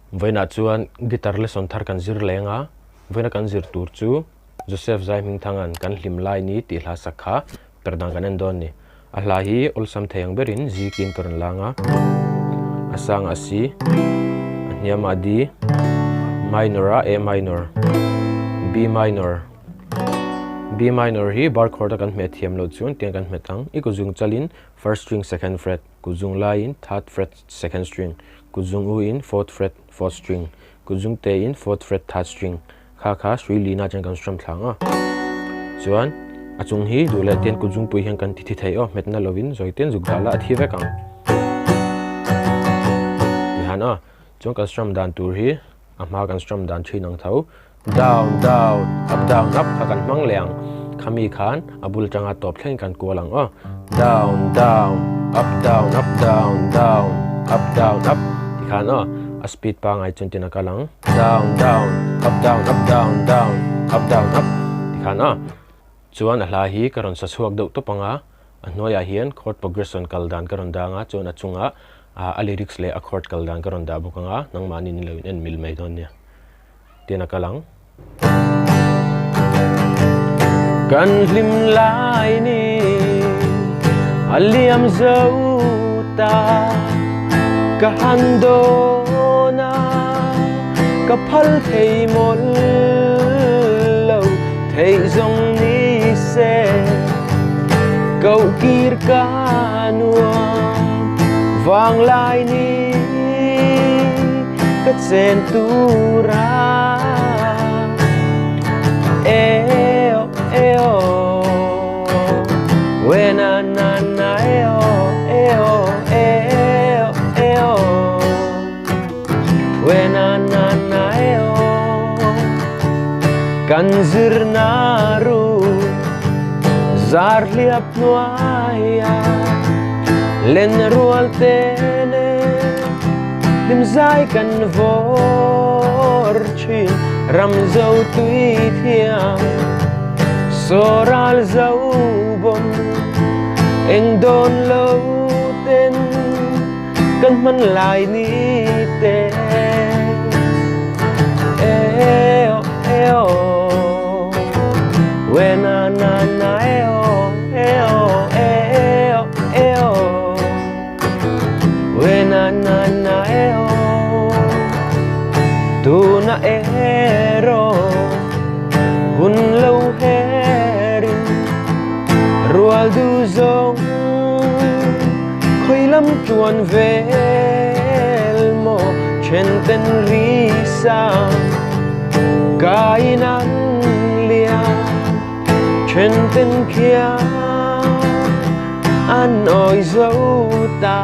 Vawiinah chuan guitar lesson thar kan zir leng a, vawiina kan zir tur chu Joseph Zaihmingthanga'n kan hlim lai ni tih hla sak kha per dan kan en dawn a ni. A hla hi awlsam thei ang berin zikin ka rawn lang a, a sangah C, a hniamah D, minor ah A minor, B minor, B minor hi bar chord a kan hmeh thiam loh chuan tiang kan hmet ang, i kuzung chalin first string second fret, kuzung laiin third fret second string, Kutzung u in fourth fret fourth string, kutzung te in fourth fret third string kha kha hrui lina chuan kan strum thlang a. Chuan a chung hi duh leh ten kutzung pui hian kan ti thi thei aw, hmetna lovin zawi ten zuk dah la a thi vek ang. Tihan a, chuan kan strum dan tur hi a hma kan strum dan thin ang tho. Down, down, up, down, up kha kan hmang leh ang. Khami khan a bul atanga tawp thleng kan kual ang aw. Down, down, up, down, up, down, down, up, down, up ti khan aw. A speed pangai chuan tin a kal ang. Down, down, up, down, up, down, down, up, down, up ti khan aw. Chuan a hla hi ka rawn sa chhuak deuh tawp ang a, a hnuaiah hian chord progression kal dan ka rawn dang a, chuan a chungah a lyrics leh a chord kal dan ka rawn dah bawk ang a, nangmahni ni lo in en mil mai dawn nia. Tin a kal ang. Kan hlim lai ni a liam zo ta ka han dawn a ka phal thei mawlh lo theih zawng ni se koh kir ka nuam vanglai ni ka chen tur a eo eo we na na na eo eo eo eo we na na na eo kan zir na ru zar hliap hnuaia len rual te nen Hlim zai kan vawr thin ram zo tui thiam Sawral zo bawm eng dawn lo ten kan hman lai ni te Eo eo we na na na eo eo eo eo We na na na e aw Tuna ero Hun lo herin Rual du zawng Khawi lam tuan vel maw Then ten ri sang Kai nan lian Then ten khian An awi zo ta.